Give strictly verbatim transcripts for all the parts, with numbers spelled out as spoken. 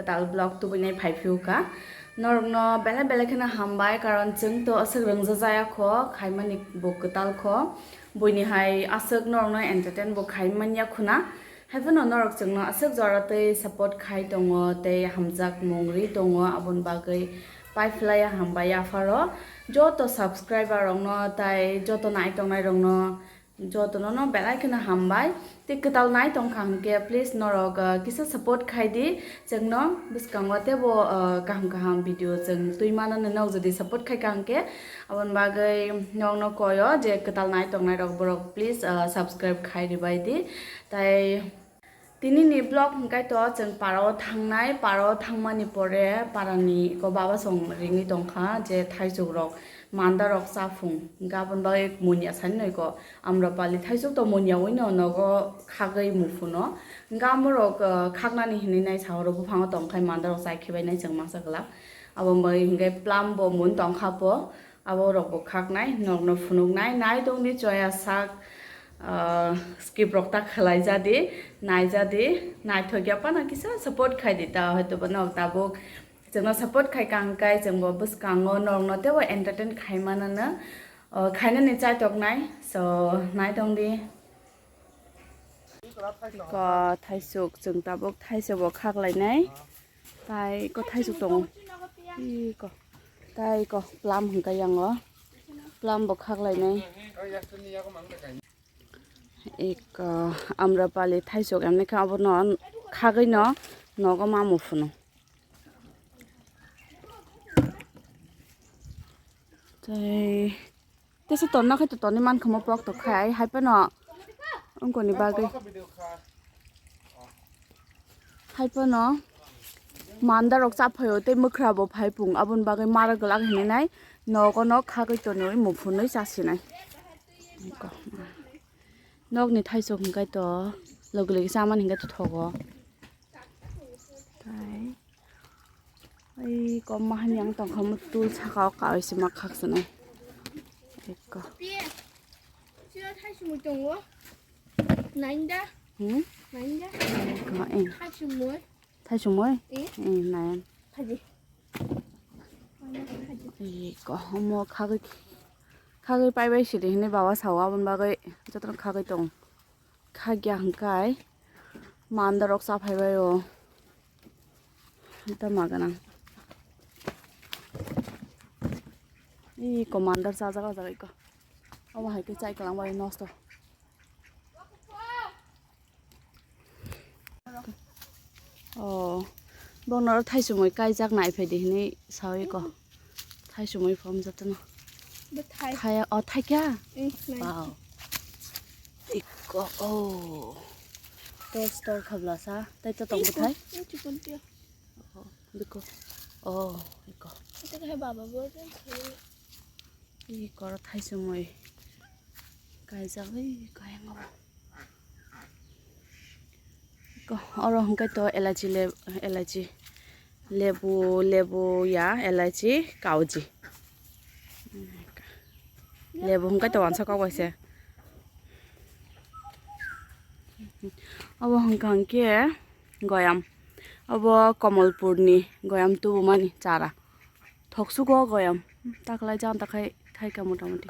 Tal vlog tubui nai phai phio kha. Norok no belai belai kheno hambai, karon chwng to aswk rwngja jaya kho, khaimani bo kwtal kho. Buini hai aswk norok no entertain bo khai manya khuna. Haiphano norok chwng no aswk jora tei support khai tongo tei hamjak mung ri tongo, aboni bagwi pai phlai ya hambai ya pharo. Joto subscriber rok no tai joto nai tongnai rok no jotono no belai kheno hambai. Tei kwtal nai tong kha hwnkhe, please norok, uh, kisa support khai di chwngno. Bwskango teibo, uh, kaham kaham video chwng twi mano, norok jodi support khai kha hwnkhe, aboni bagwi norokno koyo je kwtal nai tongnai rok borok, please, uh, subscribe khai ribai di. Tai Tini ni vlog hwnkhe to chwng para o thangnai, para o thangmani pore para ni eko baba song ringwi tongkha je thaisuk rok manda rok chaphung, hwnkhe aboni bagwi munya sani noi ko Amrapali thaisuk to munya wi no nogo khagwi muphuno, hwnkhe amorok, uh, khaknani hinwi nai sahoro buphango tongkhai manda rok chai khibai nai chwng masa glak, aboni bagwi hwnkhe plum bo mun tongkha po. Abo rok bo khaknai, norokno phunuknai, nai tongdi choya sak, ah, skip rok ta khwlai jadi, nai jadi, naithok ya phano kisa support khai di ta, hoito ba norok tabuk chwngno support khai kang kai chwngbo bwskango norokno teibo entertain khai manano, oh, khainani chai toknai, so nai tongdi. Ko thaisuk, chwng tabuk thaisuk bo khaklainai. Tai ko thaisuk tongo. Iko. Tai ko plum hwnkha yango. Plum bo khaklainai. Iko Amrapali thaisuk emni khe abono khagwi no nogo ma muphuno. Tai Tesa tonna khai to tonni man khamo pok to khai, hai phano wngkoni bagwi. Hai phano manda rok cha phaio tei mwkhra bo phai pung, aboni bagwi mara glak hinwi nai nogo no khagwi tonwi muphunwi chasinai. Nokni thaisok hwnkhe to logi logi chamani hwnkhe to thogo. Tai. Ai, kom ma hani ang tongkha mo tul saka o kaui se ma khak sanai. Ekko. Pia. Sira thai sumui tongo. Nainda. Hmm? Nainda. Ekko, eh. Thai sumui. Thai sumui? Eh? Eh, nain. Phaji. Ekko, omo khagwi, khagwi pai bai sidi hinui baba sao aboni bagwi jotono khagwi tong. Khagya hwnkhe mandar rok chaphai bai o. Tamo gwnang. Iko mandar chajak o jaga iko. Omo hai khe chai kwlang bai nosto. Oh, bono oro thaisumui kaijak nai phai di hinui sao iko. Thaisumui phom jotono. Bo thai. Thai, oh, thai kya? Eh, nai. Wow. Iko, oh. Tor, tor khabla sa. Tai to tong bo thai? Eh, chikon tiya. Oh, biko. Oh, iko. Ito kaya baba bo thai. Iko ro thaisumui. Kaijak, ui, kaya ngo. Ko-, oro hwnkhe to elachi le-, elachi, lebu, lebu ya, elachi, kauji. Lebu hwnkhe to wansa kok bai se. Obo hwnkha hwnkhe goyam. Obo Komolpurni goyam tubumani chara. Thoksugo goyam. Taklai janta khai thaika motamuti.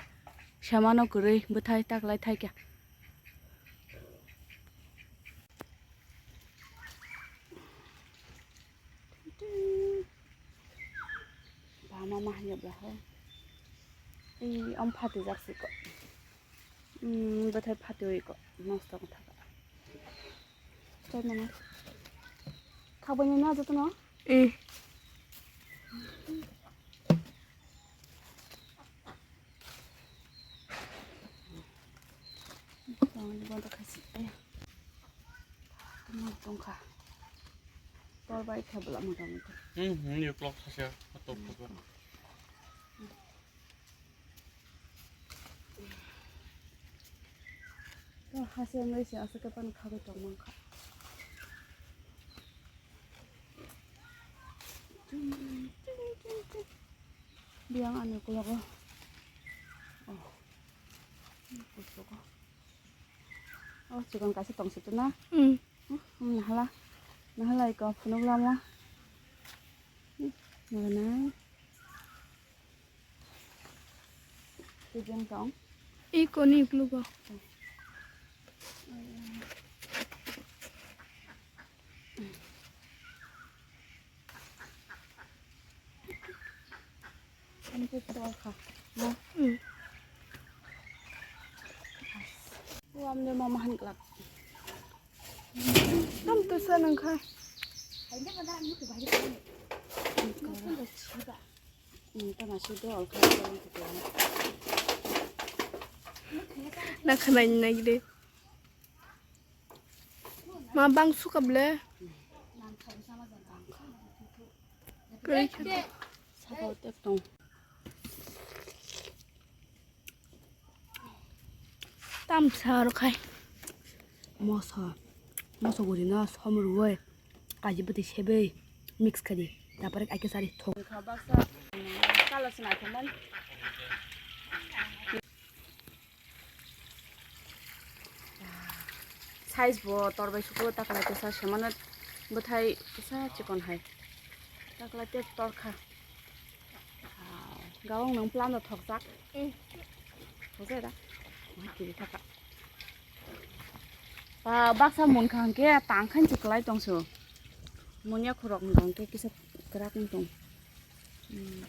Semano kwrwi bwthai taklai thaika. Bama ma hanya bla ho. Ei, om phati jak siko. Hmm, bwthai phati oi ko. Nosto wng thaka. Chai mano. Khabani na jotono? Eh. Tongni bondo khaisi. Eh. Tongkha. Tor bai khe bwla motamuti. Hmm, hmm, yo clock khasia, atok khasia. To hase wngwi se aswk khe phano khagwi tong mankha. Biyang ani ukologo. Oh. Kusugo. Oh, chikon kaisa tongsi to na? Hmm. Hmm, nahala. Nahala iko phunuk lama. Mana? Kijeng tong. Iko ni klugo. Ani ke tol kha. Na? Hmm. Uam de mama han klak. Tam tu sa nang kha. Hmm, tama si dol kha. Na khana ni nai de. Ma bang sukable. Kari kari. Sabo tek tong. Tam sa ro khai. Moso. Moso guri no som ruwe. Kaji bati sebe mix kari. Tapare ake sari thok. Kha baksa. Kala sina khaman. Size bo torbai suko taklai tesa semano bwthai kisa chikon hai. Taklai te torkha. Gawang nang plan da thokjak. Thokjai da. Wah, kiri thaka. Ba, baksa mun kha hwnkhe tang khan chuklai tongso. Munya khorok hwnkha hwnkhe kisa kwrak wng tong. Hmm.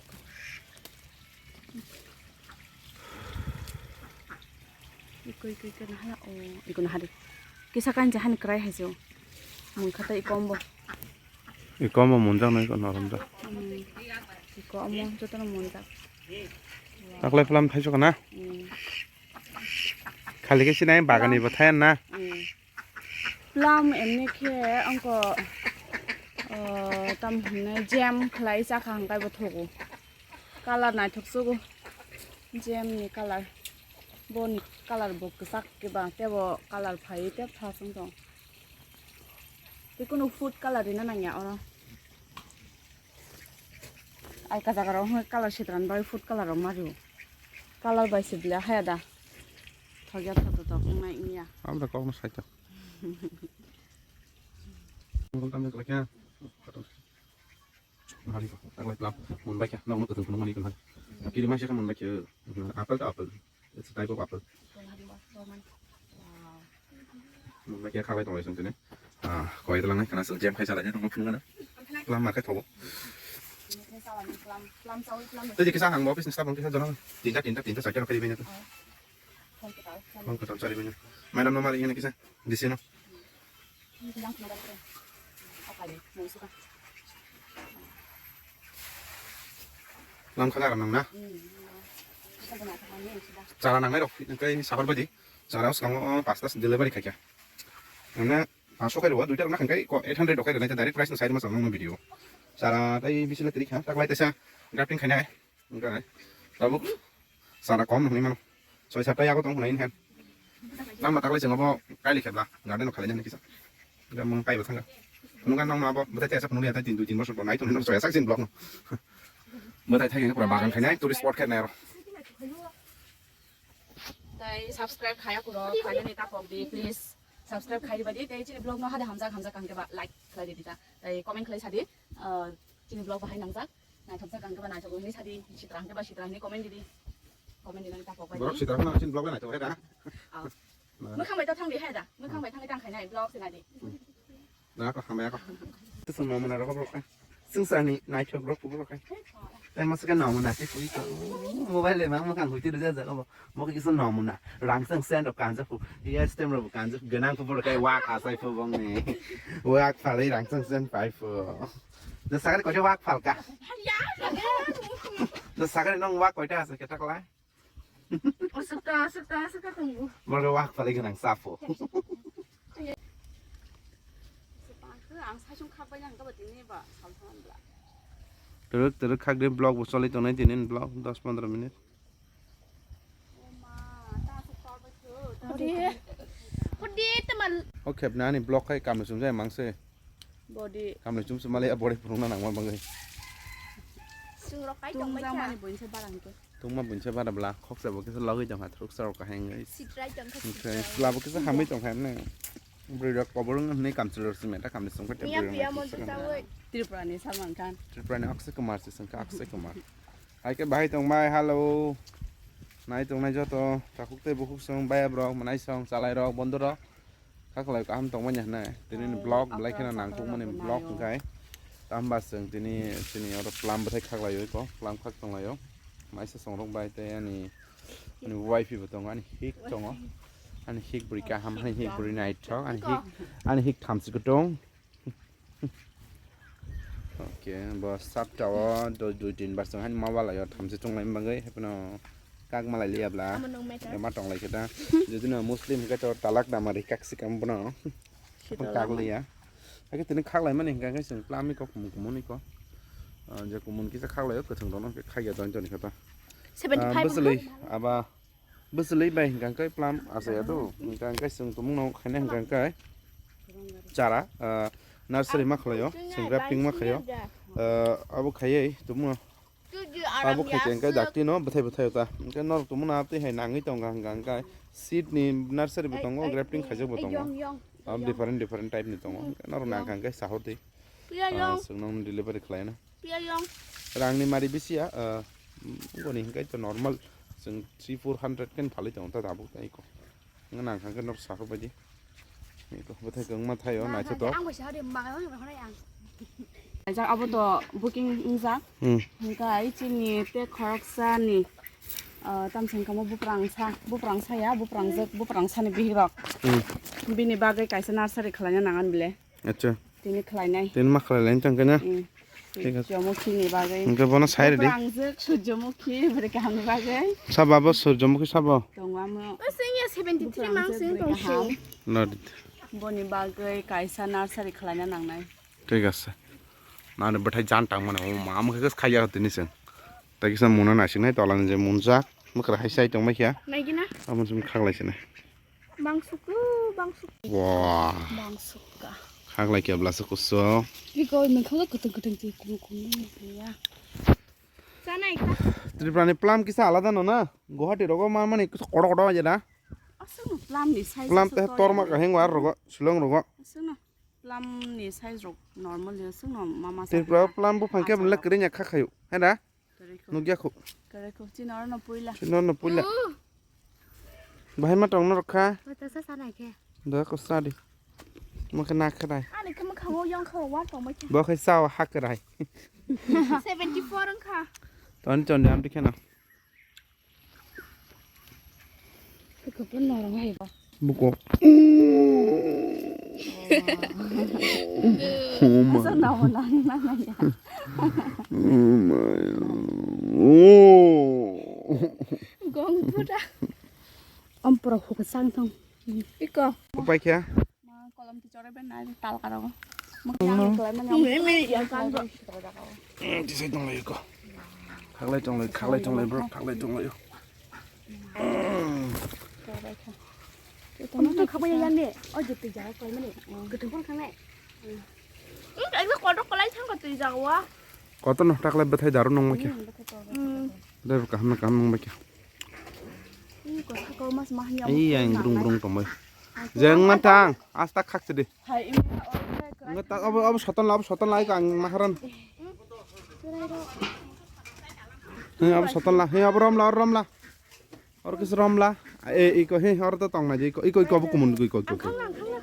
Ikoi, ikoi, ikoi, naha, oh, ikoi naha de. Kisa kain jahan krai hai jo. Mun khata ikombo. Ikombo munjak no iko norom jak. Hmm. Iko amo jotono munjak. Taklai plam thaiso kana? Hmm. Khali khe sinai bagani bo thaiyan na. Hmm. Plum emni khe angko, o, tam hinwi jam khlai chakha hwnkhe bo thogo. Colour naithok sugo. Jam ni colour. Boni colour bo kwchak khe ba, tebo colour phai tei thasung tong. Tei kunu food colour rina nangya oro. Ai ka jaga rok hwnwi colour sitran bai food colour rok ma rw. Colour bai se bile haya da. Thokya thoto tok wngnai wngya. Amda kokno saito. Mungkol tamni kwlai kha. Hari ko, taklai plum, mun bai kha, nokno kwthwng phunukmani kwlai. Kiri maisa khe mun bai kha, apple to apple. It's a type of apple. Mun bai kha khaklai tonglai song tini. Ah, koi tlangnai khana song jam khai salai nokno phunukmana. Plum ma khe thobo. Tei kisa hang bo office ni staff rok kisa jono. Tinta, tinta, tinta, charta rok khai bai na to. Phone kwtal chari bini. Madam no mari hini kisa. Disi no. Lam khala ram nang na. Chara nang nai rok kai sabar badi. Chara os kamo pasta delivery khaikya. Nang na paanch so kai ro duita rok na khan kai ko eight hundred rok kai rw nai direct price no sai ma chang nang video. Chara tai bisi le trik ha. Tak lai tesa grafting khainai. Wngkha, tabuk sara kom hwnwi mano. Soi satta yago tong hwnwi hen. Tamo taklai chwng abo kaili khebla, garden o khalaina hwnwi kisa. Wngkha mung kaibo thangkha. Phunukha nokno abo bwthai tei asa phunukya tei tin dui tin bosor bo nai tongwi soya sak sin block no. Bwthai thai pura bagan khainai tourist spot khainai aro. Tei subscribe khaya kuro, khainani ta kok di, please. Subscribe khai di bai di, tei chini vlog no hade hamjak hamjak kang khe ba like khlai di ta. Tei comment khlai sa di, ah, chini vlog bahai nangjak. Naithokjak ang khe ba naithok wngwi sadi, sitrang khe ba sitrang hinwi comment didi. Comment dinani takhok bai. Borok sitrang phano chini vlog bai naithok khe da. Ah. Mwkhang bai to thang di hai da. Mwkhang bai thangwi tang khainai vlog se nadi. Da ko hambai ko. Tusung no mona rok rok. Sungsani naithok rok rok. Tai masa ka no mona se pui ko. Mobile le mang mwkhang huiti rja ja ko. Mo kisa no mona. Rang sang sen rok kanja pu. Yes tem rok kanja. Ganang pu rok kai wa ka sai pu bong ne. Wa ka le rang sang sen pai pu. Da sagari koita wak phalka. Da sagari nong wak koita asa kita kala. Asukta, asukta, asukta tunggu. Borok wak phalai gwnang sapo. Ang saichung khakbai nang kaba tini ba saltham bla. Turuk turuk khak de vlog bo choli tongnai tini vlog dos pondro minute. Hodi, hodi teman. O khepna ani vlog khai kamle sumjai mangse. Body. Kamle sum sumale a body phunukna nangma bangwi. Sungrok kai tong bai kha. Tungma buinse barang ke. Tungma buinse bara bla khoksa bo kisa logwi tong kha thuruk sarok kahai wngwi. Sitrai tong kha. Sitrai. Sla bo kisa hamwi tong kha ne. Bwrwi rok kobor wng hwnwi kamchwlwi rw simi ta kamni songkhe tei Miya bwrwi rok piya naising mon song. Tangwi. Tripura ni Salman Khan. Tripura ni Akshay Kumar se songkha Akshay Kumar. Hai khe bahai tong bai, hello. Nai tong nai joto takhuk tei bukhuk song baya bwrok mwnai song chalai rok bondo rok. Khaklai kaham tong manya hwnwi tini ni vlog belai kheno nangkuk mani vlog hwnkhe. Tamba chwng tini chini oro plum bwthai khaklai o ko plum khak tong lai o. Maisa song rok bai tei ani ani wife bo tongo ani hik tongo. Ani hik bwrwi kaham ani hik bwrwi naithok ani hik ani hik thamchi kutung. Okay, bo sapta o dui tin bar song hani mobile o thamchi tong lai bagwi hepno kak malai liya bla. Amo nung meter. Ema tong lai khe ta. Jodi no Muslim hwnkhe to talak dama ri kak sikam bono. Kak liya. Hake tini khak lai mani hwnkhe chwng plami kok kumun kumun iko. Je kumun kisa khak lai o kwthwng rok no hwnkhe khak ya don joni khe ta. Seventy five. Bwswlwi aba Bwswlwi bai hwnkha khe plum asai ya do. Hwnkha khe chwng tumung no khaina hwnkha khe chara, ah, nursery ma khlaio, chwng grafting ma khlaio. Ah, abo khaiwi tumung no. Abo khai khe hwnkha dakti no bwthai bwthai ta. Hwnkha norok tumung no abtwi hai nangwi tongkha hwnkha khe seed ni nursery bo tongo, grafting khaijak bo tongo. Abo different different type ni tongo. Hwnkha norok nangkha khe sahordi. Ah, chwng no delivery khlaina. Rang ni mari bisi ya, ah, boni hwnkhe to normal chwng three four hundred khe phalwi tongo ta tabuk ta iko. Nang kha khe nor sakhuk baidi. Iko bwthai kwbangma thaio naithotok. Ang bai sa de ma ang bai honai ang. Ajak abo to booking wngjak. Hmm. Hwnkhe ai chini te khoroksa ni, ah, tamsong kamo buprang sa, buprang sa ya, buprang jwk, buprang sa ni bihik rok. Hmm. Bini bagwi kaisa nursery khlaina nangan bile. Acha. Tini khlainai. Tini ma khlai lain tang kena. Hmm. Thik ase. Surjomukhi ni bagwi. Hwnkhe bono sai rwdi. Buprang jwk Surjomukhi bwrwi kaham ni bagwi. Sabo bo Surjomukhi sabo. Tongo amo. Bwswng ya seventy three mang sing tong sing. Lord. Boni bagwi kaisa nursery khlaina nangnai. Thik ase. Nani bwthai jan tang mano. O ma, amo khe khaiya tini seng. Tai kisa muna naising nai tola ni je munjak. Mwkhra hai sai tong mai kha. Naigina. Amo sum khaklai sinai. Bang suku, bang suku. Wah. Bang suka. Khaklai kebla se kuso. Iko mengkhala kutung kutung ti kunu kunu ya. Sana ika. Tripura ni plum kisa alada no na. Guwahati rogo ma mani kisa kodo kodo aja da. Asal no plum ni size. Plum te torma kaheng war rogo, Shillong rogo. Asal no plum ni size rok normal ya asal no mama. Tripura plum buphang khe mle kering ya khakhayo. Hai da? Nukya khu. Kare khu, chini oro no puila. Chini oro no puila. Bahai ma tong norok kha. Bata sa sa nai khe. Da ko sa di. Mo khe na khe dai. Ani khe mo khango yong kha wa tong mo khe. Bo khe sa wa ha khe dai. Seventy four ang kha. Ton ton jam di khe na. Buko. Oh my. Asa nawa nang nang ya. Oh my. Oh. Gong buda. Om pura huk sang tong. Iko. Upai kya? Ma kolom ti chore ben nai tal karo. Mak yang ni kelai man yang. Yang kan. Tisai tong lai ko. Khaklai tong lai, khaklai tong lai bro, khaklai tong lai. Ano to khabai yang ni. Oh, jepti jaga kelai mani. Gedung pun khanai. Hmm, kaisa kodok kelai thang ko twi jaga wa. Kotor no taklai bwthai daru nong ma kya. Hmm, bwthai to. Hmm. Dai kaham na kaham nong ma kya. Ih, kotha kau mas mah nyam. Ih, yang grung grung tong bai. Jeng ma tang, asta khak sidi. Hai, imi na orang kaya. Ngat ta abo abo soton la, abo soton la, ang maharan. He, abo soton la, he, abo rom la, rom la. Or kis rom la. E, iko, he, or to tong na je, iko, iko, iko, abo kumun, iko, iko, iko.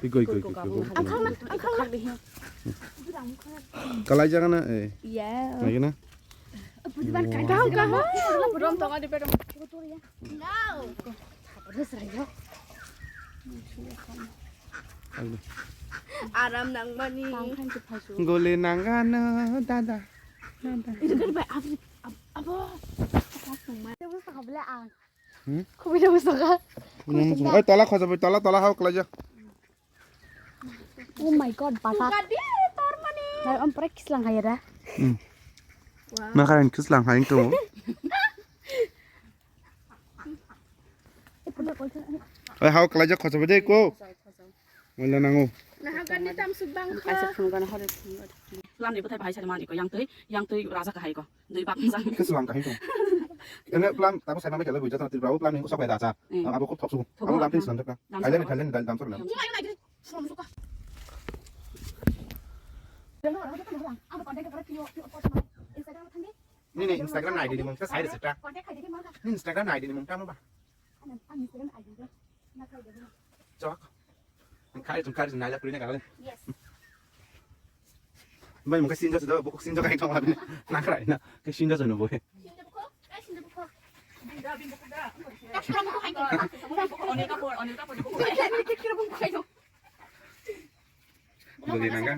Iko, iko, iko, iko. Kalai jaga na, eh. Iya. Lagi na. Bujiban kai. Kaham, kaham. Rom tong adi pedong. Aram nang mani. Gole nangano dada. Dada. Itu kan baik apa? Apa? Apa? Itu mesti kabel ang. Hmm? Kau bisa masuk kah? Oi, tola khoja bai, tola, tola hao kalaja. Oh my god, batak. Suka dia, tor mani. Dai om prek kislang hai da. Hmm. Wow. Makaran kislang hai tu. Oi, hao kalaja khoja bai dei ko. Wala nango. Naha gani tam subang kha. Kaisa phunukgana hore phunukgana. Plum ni bwthai bahai sari mani ko yang twi, yang twi raja kahai ko. Dui bak jang. Khe swlang kahai ko. Ene plum tabo sai mama kele buja ta Tripura o plum ni ko sabai raja. Hmm. Abo ko thok su. Thok abo su. Plum tin swlang ka. Thailand, Thailand dal dam sorna. Thailand. Nini Instagram ni I D ni mung khe sai rwchapta. Nini Instagram ni I D ni mung tamo ba? Chok. Khai chung khai chung naila puri na gale. Bai mung khe sinjo sudo, bukuk sinjo kai thong abi. Na krai na. Khe sinjo suno bo. Bagi nangga.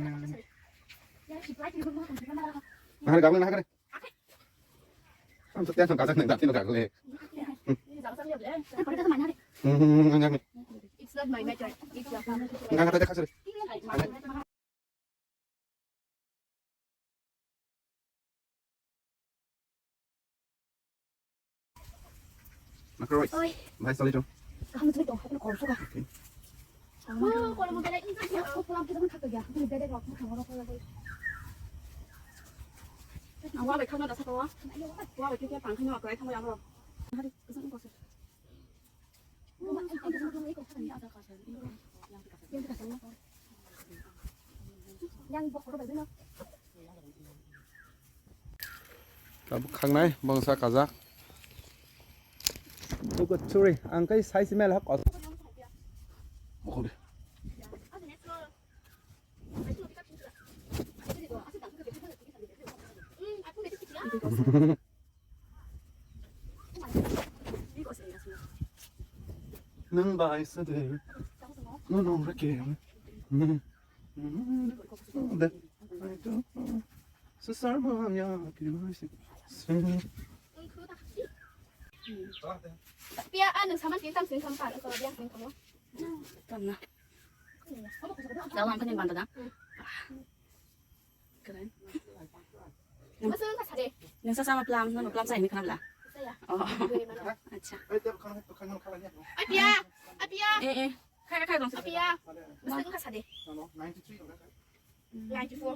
Nahar gabung nahar. Ang sa tiyan song kajak nang dati no gagle. Hmm, hmm, hmm, hmm, hmm. It's not my matter. It's your problem. Nang kata dia kasar. Makaroi. Oi. Bahai sali dong. Kamu tuh dong, aku kau suka. Wah, kalau mau belain itu dia, aku pulang kita pun kata dia. Aku beda deh, aku mau sama orang lagi. Wah, baik kamu dah satu wah. Wah, baik kita pangkang wah, kayak kamu yang lo. Hari kesan kau sih. Tabuk khangnai bongsa kajak. Bugo churi, ang kai sai si mel hak os. Bukhuk de. Nang bai sa de. No, no, rake. Sesar ma ya kiri ma si. Pia, ah, nung saman kiri tam sini sampar, kalau dia sini kamu. Tam na. Dalam kan yang bantu dah. Keren. Masa nung kasade. Nung sasa ma plam, nung plam saya ini kenapa lah? Saya. Oh. Gue mana? Acha. Apia, apia, Eh, eh. Kaya, kaya dong. Apia. Masa nung kasade. Ninety-four.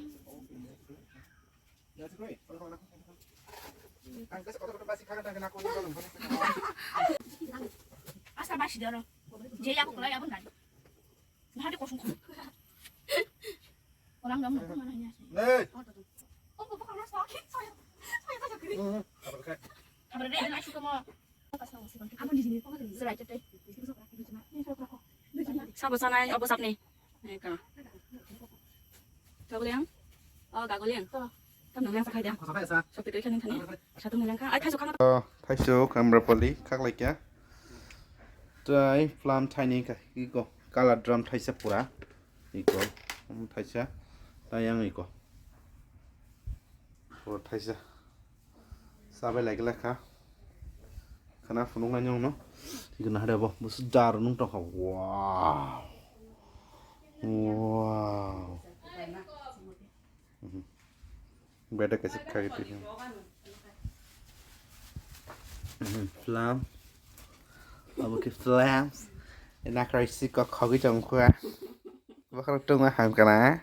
Asa basi doro. Je yang kulai abang kan. Nah, ada kosong. Hey. Oh, bapak kamu sakit. Saya, saya, saya kiri. Hmm, apa kah? Kabar deh, masuk ke mau. Apa di sini? Serai cetai. Sabo sanai, obo sapni. Eka. Gaguliang? Oh, gaguliang. Tam nang yang sakai dia. Kosong kaisa. Sopti kai khaning thani. Satu nang yang kha. Ai, thaisu khana. Oh, thaisu, Amrapali, khak laikya. Tai, plum thaini kha. Iko, color drum thaisa pura. Iko, um, thaisa. Tai yang iko. Pura thaisa. Sabai lai gela kha. Khana phunuk nai nung no. Iko nahare bo. Busu dar nung tong kha. Wow. Wow. Mhm. Beda kaisa khagwi twi. Mhm. Plum. Abo khe plums. Ena krai si kok khogwi tong kha. Bakhra tong ham kana.